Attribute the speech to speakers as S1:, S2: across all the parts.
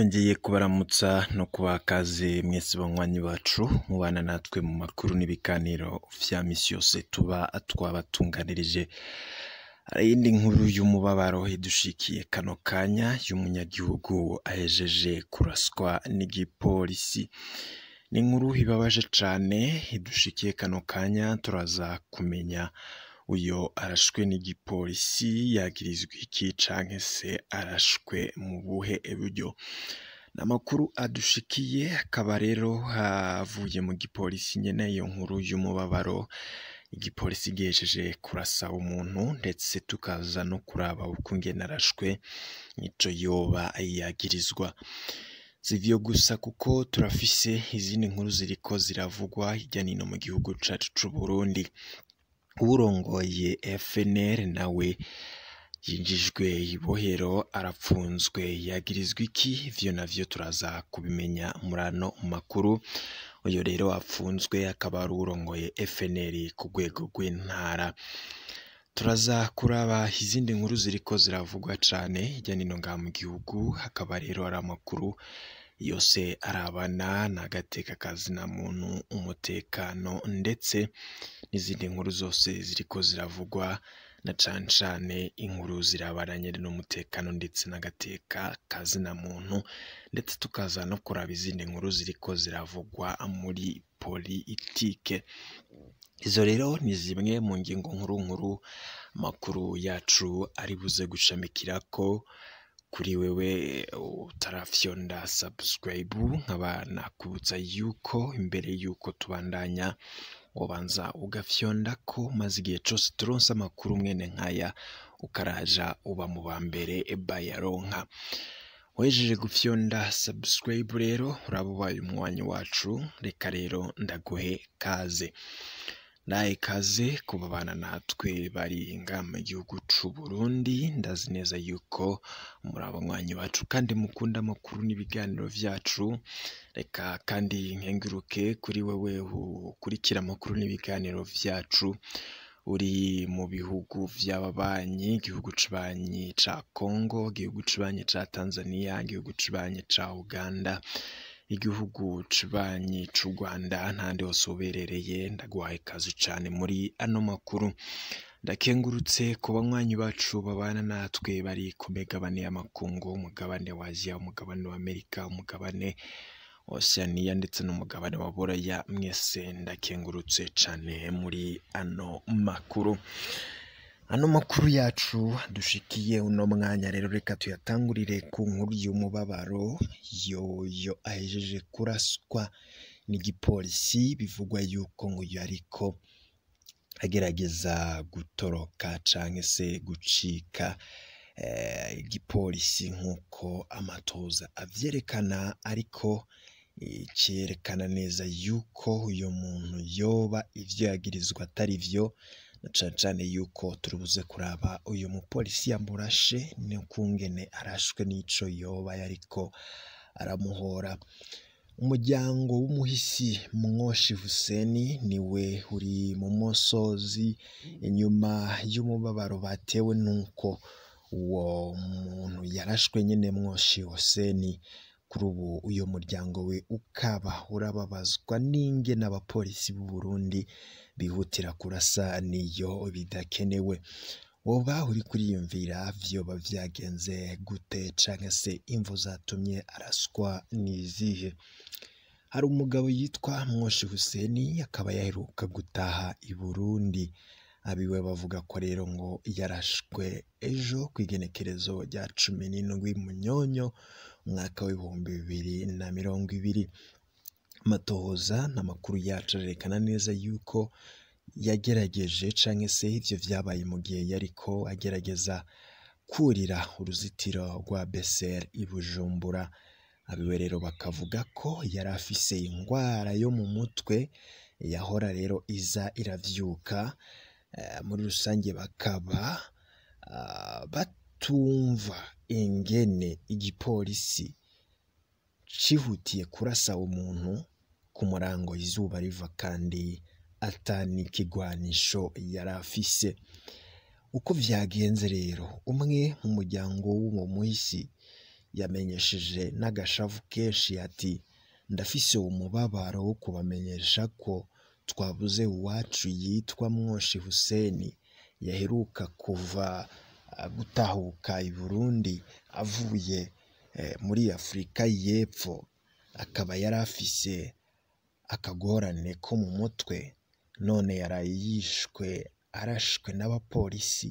S1: Nongeye kubaramutsa no kubaha ikaze mwese banywanyi bacu mubana natwe mu makuru n'ibiganiro vya misi yose tuba twabatunganirije. Hari iyindi nkuru y'umubabaro idushikiye kano kanya y'umunyagihugu ahejeje kuraswa n'igipolisi. Ni inkuru ibabaje cane idushikiye kano kanya, turaza kumenya uyo arashwe n'igipolisi yagirizwa iki canke se arashwe mu buhe buryo. Ni amakuru adushikiye akaba rero avuye mu gipolisi nyene iyo nkuru y'umubabaro, igipolisi gihejeje kurasa umuntu ndetse tukaza no kuraba ukungene arashwe nico yoba yagirizwa. Si ivyo gusa kuko turafise izindi nkuru ziriko ziravugwa hirya nino mu gihugu cacu c'Uburundi. Uwurongoye FNL nawe yinjijwe ibohero arapfunzwe yagirizwa iki? Ivyo navyo turaza kubimenya muri ano makuru. Uyo rero apfunzwe akaba ari uwurongoye FNL ku rwego rw'intara. Turaza kuraba izindi nkuru ziriko ziravugwa cane hirya nino ngaha mu gihugu, hakaba rero ari amakuru yose arabana n'agateka kazina muntu, umutekano ndetse n'izindi nkuru zose ziriko ziravugwa na cane cane inkuru zirabana nyene n'umutekano ndetse n'agateka kazina muntu, ndetse tukaza no kuraba izindi nkuru ziriko ziravugwa muri politike. Izo rero ni zimwe mu ngingo nkuru nkuru amakuru yacu ari buze gushamikirako. Kuri wewe utarafyonda subscribe, nkaba nakwibutsa yuko imbere yuko tubandanya wobanza ugafyondako, maze igihe cose turonse amakuru mwene nkaya ukaraja uba mu ba mbere bayaronka. Uhejeje gufyonda subscribe rero uraba ubaye umunywanyi wacu, reka rero ndaguhe kaze. Ndahaye ikaze ku babana natwe bari ngaha mu gihugu c'Uburundi, ndazi neza yuko muri abanywanyi bacu kandi mukunda amakuru n'ibiganiro vyacu. Reka kandi nkenguruke kuri wewe ukurikira amakuru n'ibiganiro vyacu uri mu bihugu vy'ababanyi, igihugu cibanyi ca Congo, igihugu cibanyi ca Tanzania, igihugu cibanyi ca Uganda, igihugu cibanyi c'u Rwanda n'ahandi hose uberereye, ndaguhaye ikaze cane muri ano makuru. Ndakengurutse ku banywanyi bacu babana natwe bari ku migabane y'amakungu, umugabane wa Aziya, umugabane wa Amerika, umugabane wa Oceania ndetse n'umugabane wa Buraya, mwese ndakengurutse cane muri ano makuru. Ano makuru yacu dushikiye uno mwanya rero reka tuyatangurire ku nkuru y'umubabaro yoyo ahejeje kuraswa n'igipolisi, bivugwa yuko ngo yariko agerageza gutoroka canke se gucika igipolisi nk'uko amatoza avyerekana, ariko icerekana neza yuko uyo muntu yoba ivyo yagirizwa atari vyo, na cane cane yuko turubuze kuraba uyu mupolisi yamurashe n'ukungene arashwe n'ico yoba yariko aramuhora. Umuryango w'umuhisi Mwoshi Huseni niwe uri mu musozi inyuma y'umubabaro batewe nuko uwo muntu yarashwe nyene Mwoshi Huseni. Kuri ubu uyo muryango we ukaba urababazwa n'ingene abapolisi b'u Burundi bihutira kurasa niyo bidakenewe. Woba uri kuriyumvira vyoba vyagenze gute canke se imvo zatumye araswa n'izihe? Hari umugabo yitwa Mwoshi Huseni akaba yaheruka gutaha i Burundi. Abiwe bavuga ko rero ngo yarashwe ejo kw'igenekerezo rya 17 Munyonyo umwaka w'2020. Amatohoza n'amakuru yacu arerekana neza yuko yagerageje canke se ivyo vyabaye mu gihe yariko agerageza kurira uruzitiro rwa BCR i Bujumbura. Abiwe rero bakavuga ko yari afise ingwara yo mu mutwe yahora rero iza iravyuka. Muri rusange bakaba batumva ingene igipolisi cihutiye kurasa umuntu ku murango izuba riva kandi ata n'ikigwanisho yari afise. Uko vyagenze rero, umwe mu muryango w'uwo muhisi Yamenyesheje n'agashavu kenshi ati: "Ndafise umubabaro wo kubamenyesha ko twabuze uwacu yitwa Mwoshi Huseni, yaheruka kuva gutahuka i Burundi avuye muri Afrika y'Epfo, akaba yari afise akagorane ko mu mutwe, none yaraye yishwe arashwe n'abapolisi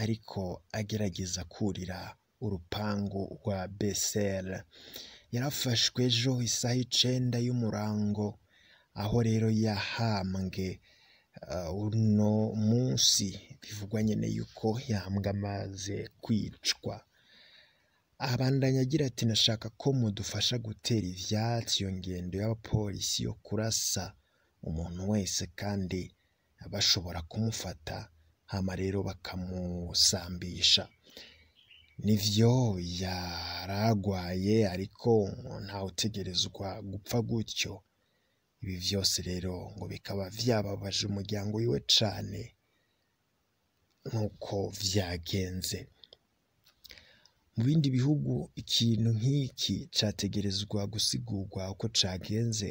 S1: ariko agerageza kurira urupangu rwa Besere. Yarafashwe ejo isaha 9 y'umurango, aho rero yahambwe uno munsi, bivugwa nyene yuko yahambwe amaze kwicwa." Abandanya agira ati: "Nashaka ko mudufasha gutera ivyatsi iyo ngendo y'abapolisi yo kurasa umuntu wese kandi bashobora kumufata hama rero bakamusambisha. Nivyo yaragwaye, ariko ntawutegerezwa gupfa gutyo." Ibi vyose rero ngo bikaba vyababaje umuryango wiwe cane nkuko vyagenze. Mu bindi bihugu ikintu nk'iki categerezwa gusigurwa uko cagenze,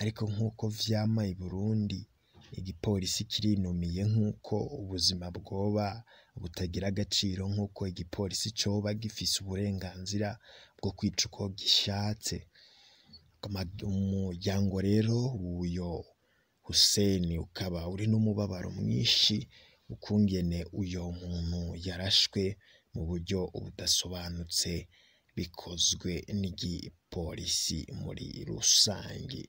S1: ariko nk'uko vyama i Burundi, igipolisi kirinumiye nk'uko ubuzima bwoba butagira agaciro, nk'uko igipolisi coba gifise uburenganzira bwo kwica uko gishatse. Umuryango rero w'uyo Huseni ukaba uri n'umubabaro mwinshi ukungene uyo muntu yarashwe mu buryo budasobanutse bikozwe n'igipolisi muri rusangi.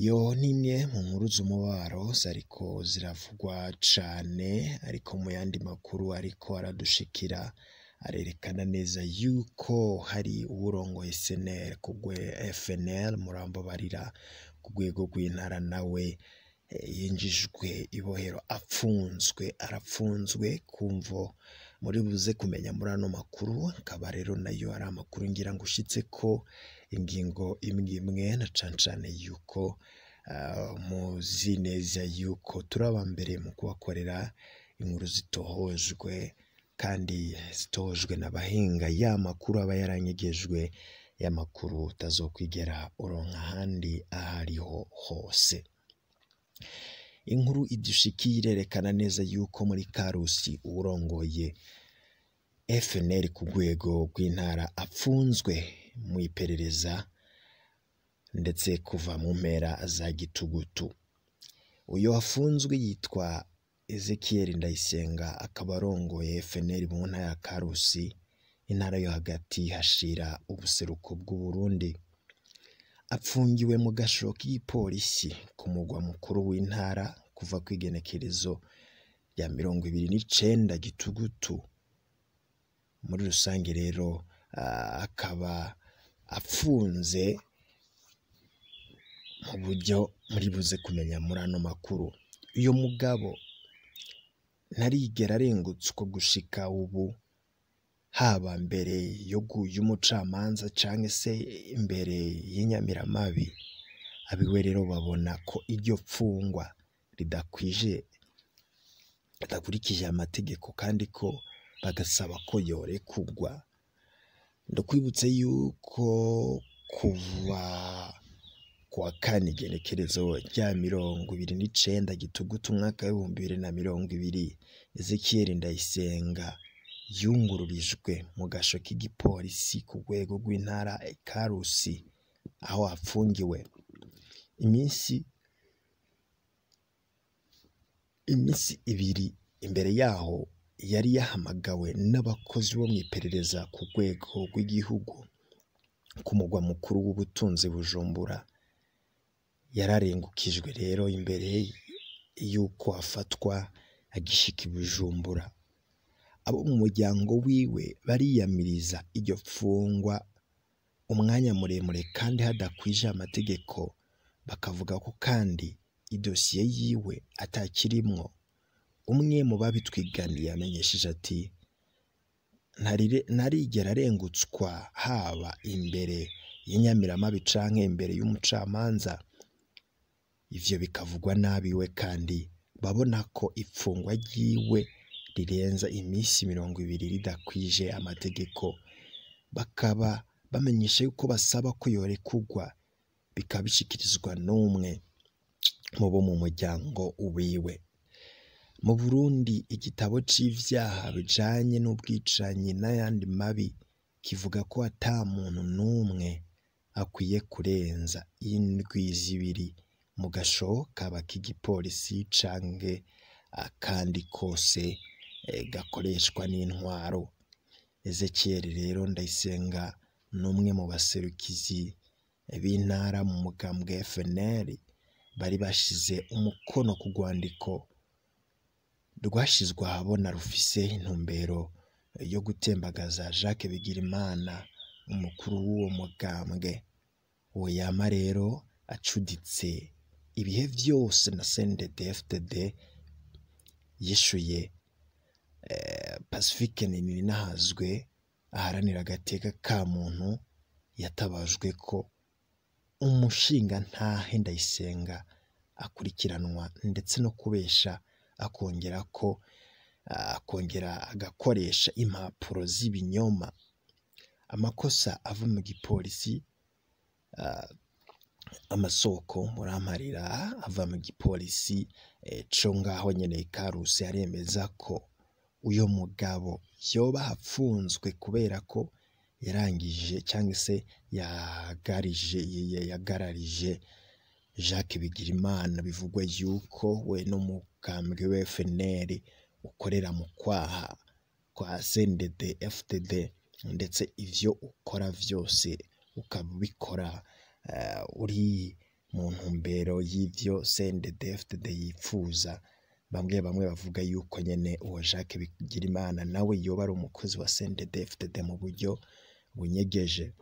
S1: Iyo ni imwe mu nkuru z'umubabaro zariko ziravugwa cane, ariko mu yandi makuru ariko aradushikira arerekana neza yuko hari uwurongoye SNL FNL, murambabarira, ku rwego rw'intara, nawe yinjijwe ibohero apfunzwe, arapfunzwe kumvo muri buze kumenya muri ano makuru. Akaba rero nayo ari amakuru ngira ngo ushitse ko ingingo imwe imwe, na cane cane yuko muzi neza yuko turi aba mbere mu kubakorera inkuru zitohojwe kandi zitohojwe n'abahinga, ya makuru aba yaranyegejwe, ya makuru utazokwigera uronka ahandi ahariho hose. Inkuru idushikiye irerekana neza yuko muri Karusi uwurongoye FNL ku rwego rw'intara apfunzwe mu iperereza, ndetse kuva mu mpera za gitugutu. Uyo afunzwe yitwa Ezekiel Ndayisenga, akaba arongoye FNL mu ntara ya Karusi, intara yo hagati hashira ubuseruko bw'Uburundi. Apfungiwe mu gasho k'igipolisi ku mugwa mukuru w'intara kuva kw'igenekerezo rya 29 gitugutu. Muri rusange rero akaba apfunze mu buryo muri buze kumenya muri ano makuru. Uyo mugabo ntarigera arengutswa gushika ubu, haba mbere y'umucamanza canke se imbere y'inyamiramabi. Abiwe rero babona ko iryo pfungwa ridakwije, ridakurikije amategeko, kandi ko bagasaba ko yorekurwa. Ndakwibutse yuko kuva kuwa kane igenekerezo rya 29 gitugutu umwaka w'2020, Ezekiel Ndayisenga yungururijwe mu gasho k'igipolisi ku rwego rw'intara Karusi, aho apfungiwe iminsi ibiri. Imbere yaho yari yahamagawe n'abakozi bo mw'iperereza ku rwego rw'igihugu ku mugwa mukuru w'ubutunzi Bujumbura. Yararengukijwe rero imbere yuko afatwa agishika i Bujumbura. Abo mu muryango wiwe bariyamiriza iryo pfungwa umwanya muremure kandi hadakwije amategeko, bakavuga ko kandi idosiye yiwe atakirimwo. Umwe mu babitwiganiye yamenyesheje ati: "Ntarigera arengutswa haba imbere y'inyamiramabi canke imbere y'umucamanza." Ivyo bikavugwa n'abiwe kandi babona ko ipfungwa ryiwe rirenza iminsi 20 ridakwije amategeko. Bakaba bamenyesha yuko basaba ko yorekurwa, bikaba bishikirizwa n'umwe mu bo mu muryango wiwe. Mu Burundi igitabo c'ivyaha bijanye n'ubwicanyi n'ayandi mabi kivuga ko ata muntu n'umwe akwiye kurenza indwi zibiri mu gasho kaba k'igipolisi canke akandi kose gakoreshwa n'intwaro. Ezekiel rero Ndayisenga n'umwe mu baserukizi b'intara mu mugambwe FNL bari bashize umukono ku rwandiko rwashizwe ahabona rufise intumbero yo gutembagaza Jacques Bigirimana, umukuru w'uwo mugambwe. Uwo yama rero acuditse ibihe vyose na CNDD-FDD, yishuye Pacifique Nininahazwe aharanira agateka ka muntu, yatabajwe ko umushingantahe Ndayisenga akurikiranwa ndetse no kubesha, akongera ko akongera agakoresha impapuro z'ibinyoma. Amakosa ava mu gipolisi, amasoko muramparira ava mu gipolisi co ngaho nyene i Karusi aremeza ko uyo mugabo yoba apfunzwe kubera ko yarangije cyangwa se yagararije Jacques Bigirimana. Bivugwa yuko we n'umugambwe we FNL ukorera mu kwaha kwa CNDD FDD, ndetse ivyo ukora vyose ukaba ubikora uri mu ntumbero y'ivyo CNDD FDD yipfuza. Bamwe bamwe bavuga yuko nyene uwo Jacques Bigirimana nawe yoba ari umukozi wa CNDD FDD mu buryo bunyegeje.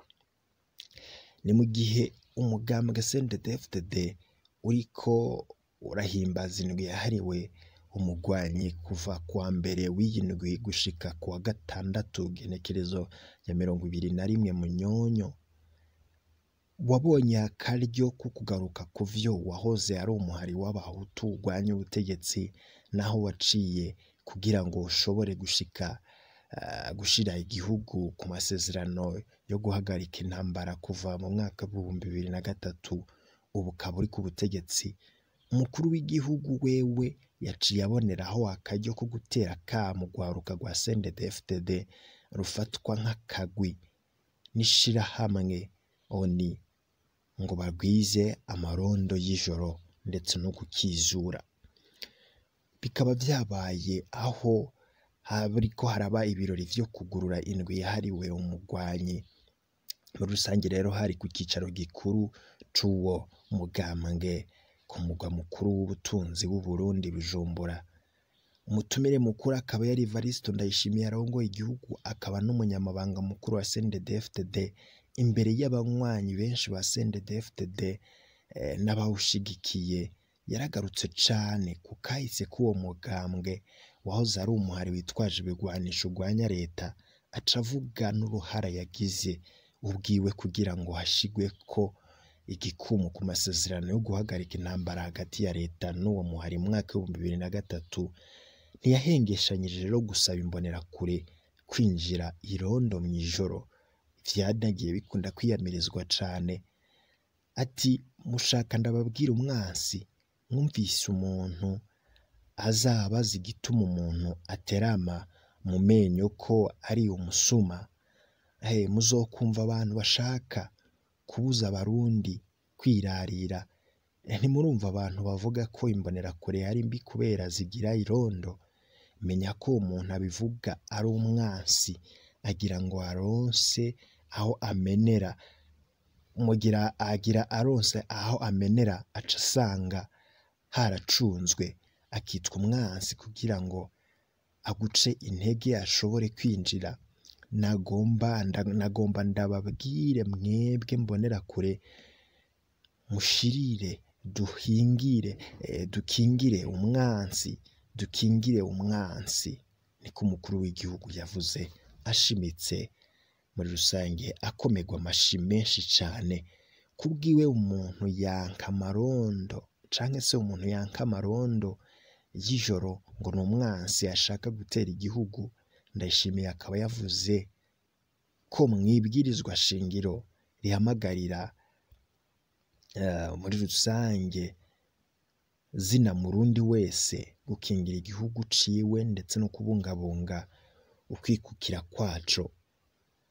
S1: Ni mu gihe umugambwe CNDD FDD uriko urahimbaza indwi yahariwe umugwanyi kuva kuwa mbere w'iyi ndwi gushika kuwa gatandatu genekerezo ya 21 Munyonyo, wabonye akaryo ko kugaruka kuvyo wahoze ari umuhari w'abahutu urwanya ubutegetsi, naho waciye kugira ngo ushobore gushika gushira igihugu ku masezerano yo guhagarika intambara kuva mu mwaka w'2003, ubu ukaba uri ku butegetsi. Umukuru w'igihugu wewe yaciye aboneraho akaryo ko gutera akamo urwaruka rwa CNDD FDD rufatwa nk'akagwi n'ishirahamwe ONU ngo bagwize amarondo y'ijoro ndetse no gukizura. Bikaba vyabaye aho hariko haraba ibirori vyo kugurura indwi yahariwe umugwanyi. Muri rusange rero hari ku cicaro gikuru c'uwo mugambwe ku mugwa mukuru w'ubutunzi w'Uburundi, Bujumbura. Umutumire mukuru akaba yari Evaristo Ndayishimiye arongoye igihugu, akaba n'umunyamabanga mukuru wa CNDD FDD, imbere y'abanywanyi benshi ba CNDD FDD n'abawushigikiye. Yaragarutse cane ku kahise k'uwo mugambwe wahoze ari umuhari witwaje ibigwanisho urwanya leta, aca avuga n'uruhara yagize ubwiwe kugira ngo hashigweko igikumu ku masezerano yo guhagarika intambara hagati ya leta n'uwo muhari mu mwaka w'2003. Ntiyahengeshanyije rero gusaba imbonerakure kwinjira irondo mw'ijoro, vyanagiye bikunda kwiyamirizwa cane. Ati mushaka ndababwira umwansi, mwumvise umuntu azabaza igituma umuntu aterama mu menyo ko ari umusuma. Muzokumva abantu bashaka kubuza abarundi kwirarira. Ntimurumva abantu bavuga ko imbonerakure ari mbi kubera zigira irondo? Menya ko umuntu abivuga ari umwansi, agira ngo aronse aho amenera, mugira agira aronse aho amenera aca asanga haracunzwe, akitwa umwansi kugira ngo aguce intege ashobore kwinjira. Nagomba ndababwire mwebwe mbonerakure, mushirire duhingire, dukingire umwansi, dukingire umwansi, niko umukuru w'igihugu yavuze ashimitse. Muri rusange akomerwa amashi menshi cane. Kubwiwe umuntu yanka amarondo canke se umuntu yanka amarondo y'ijoro ngo ni umwansi ashaka gutera igihugu. Ndayishimiye akaba yavuze ko mwibwirizwa shingiro rihamagarira muri rusange zina murundi wese gukingira igihugu ciwe ndetse no kubungabunga ukwikukira kwaco.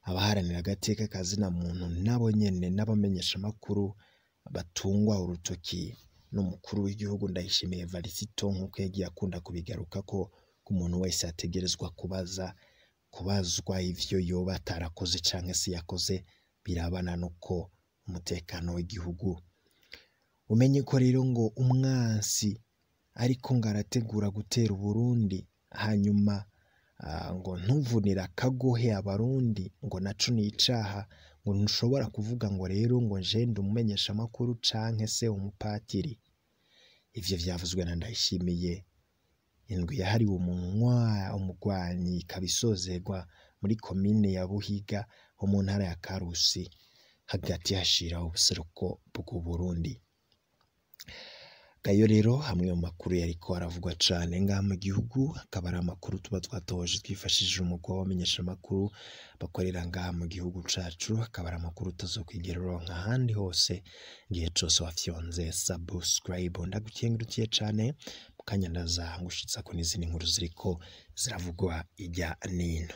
S1: Abaharanira agateka ka zina muntu nabo nyene n'abamenyeshamakuru batungwa urutoki n'umukuru w'igihugu Ndayishimiye Evariste, nk'uko yagiye akunda kubigarukako ko umuntu wese ategerezwa kubazwa ivyo yoba atarakoze canke se yakoze birabana nuko umutekano w'igihugu. Umenye ko rero ngo umwansi ariko ngo arategura gutera Uburundi, hanyuma ngo ntuvunire akagohe abarundi ngo naco ni icaha, ngo ntushobora kuvuga ngo rero ngo nje ndi umumenyeshamakuru canke se umupatiri. Ivyo vyavuzwe na Ndayishimiye. Indwi yahariwe umugwanyi ikaba isozerwa muri komine ya Buhiga ho mu ntara ya Karusi, hagati hashira ubuseruko bw'Uburundi. Ngayo rero hamwe mu makuru yariko aravugwa cane ngaha mu gihugu, akaba ari amakuru tuba twatohoje twifashishije umugwi w'abamenyeshamakuru bakorera ngaha mu gihugu cacu, akaba ari amakuru utazokwigera uronka ahandi hose igihe cose wafyonze subscribe. Ndagukengurukiye cane, mukanya ndaza ngushitsako n'izindi nkuru ziriko ziravugwa irya nino.